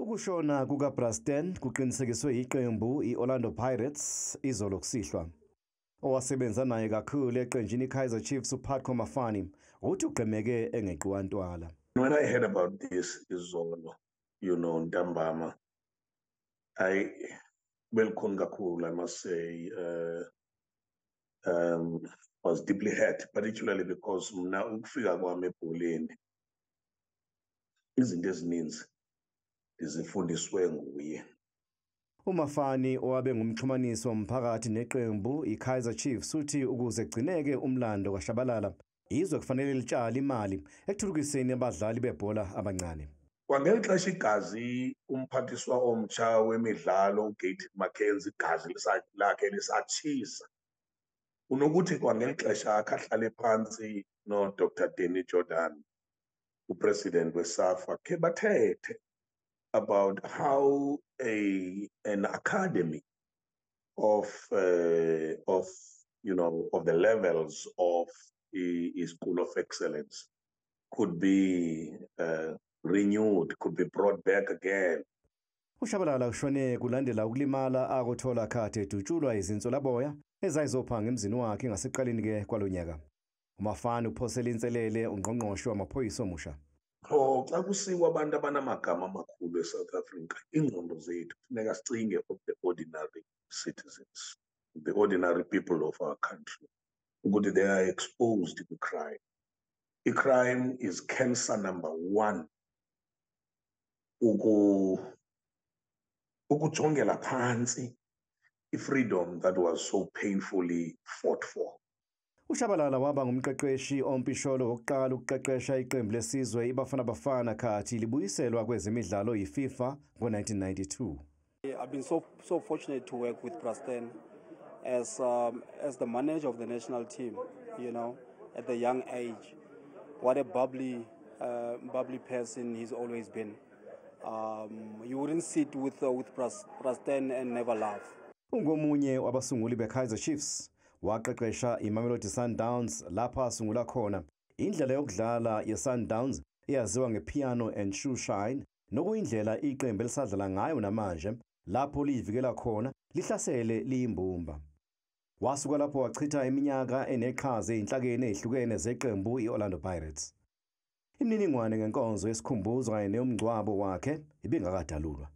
Ukushona kukaBra Stan kuqinisekiswe iqembu i-Orlando Pirates izolo kusihlwa. Owasebenza naye kakhulu eqenjini i-Kaizer Chiefs, uPatco Mafani, uthi ugqemeke engeqiwa ntwala. When I heard about this izolo, ntambama, I welcome kakhulu, I must say, was deeply hurt, particularly because mna ukufika kwami ebholeni, izinto ezininzi ndizifundiswe nguye. UMafani, owabe ngumxhumanisi womphakathi neqembu i-Kaizer Chiefs, uthi ukuze gcineke umlando kaShabalala, izwe kufanele litshale imali ekuthuthukiseni abadlali bebhola abancane. Kwangeli xesha igazi umphathiswa omtsha wemidlalo uGayton McKenzie, igazi lakhe lisatshisa. Unokuthi kwangeli xesha akhe ahlale phantsi noDr Danny Jordan, upresident weSAFA, khe bathethe about how a an academy of of the levels of the School of Excellence could be renewed, could be brought back again. UShabalala ushone kulandela ukulimala akuthola kade edutshulwa izinsolaboya ezayizophanga emzini wakhe ngaseqaleni ke kwalonyaka. UMafani uphosela inselele ungqongqoshe wamaphoyisa omusha. Qho xa kusiwa abantu abanamagama amakhulu eSouth Africa, iingqondo zethu funeka sicinge of the ordinary citizens, the ordinary people of our country, ukuthi they are exposed to crime. I-crime is cancer number one. Ukujongela phantsi i-freedom that was so painfully fought for. UShabalala waba ngumqeqeshi ompisholo wokuqala ukuqeqesha iqembu lesizwe iBafana Bafana khathi libuyiselwa kwezemidlalo yiFIFA ngo-1992. I've been so so fortunate to work with Bra Stan as the manager of the national team. At the young age, what a bubbly person he's always been. You wouldn't sit with Bra Stan and never laugh. Ungomunye wabasunguli beKaizer Chiefs, waqeqesha iMamelodi Sundowns lapha asungula khona indlela yokudlala yeSundowns eyaziwa ngepiano and shoe shine, nokuyindlela iqembu elisadlala ngayo namanje, lapho liyivikela khona lihlasele liyimbumba. Wasuka lapho wachitha iminyaka eneqhaza ezinhlakeni ezihlukene zeqembu i-Orlando Pirates. Imininingwane ngenkonzo yesikhumbuzo kanye neyomngcwabo wakhe ibingakadalulwa.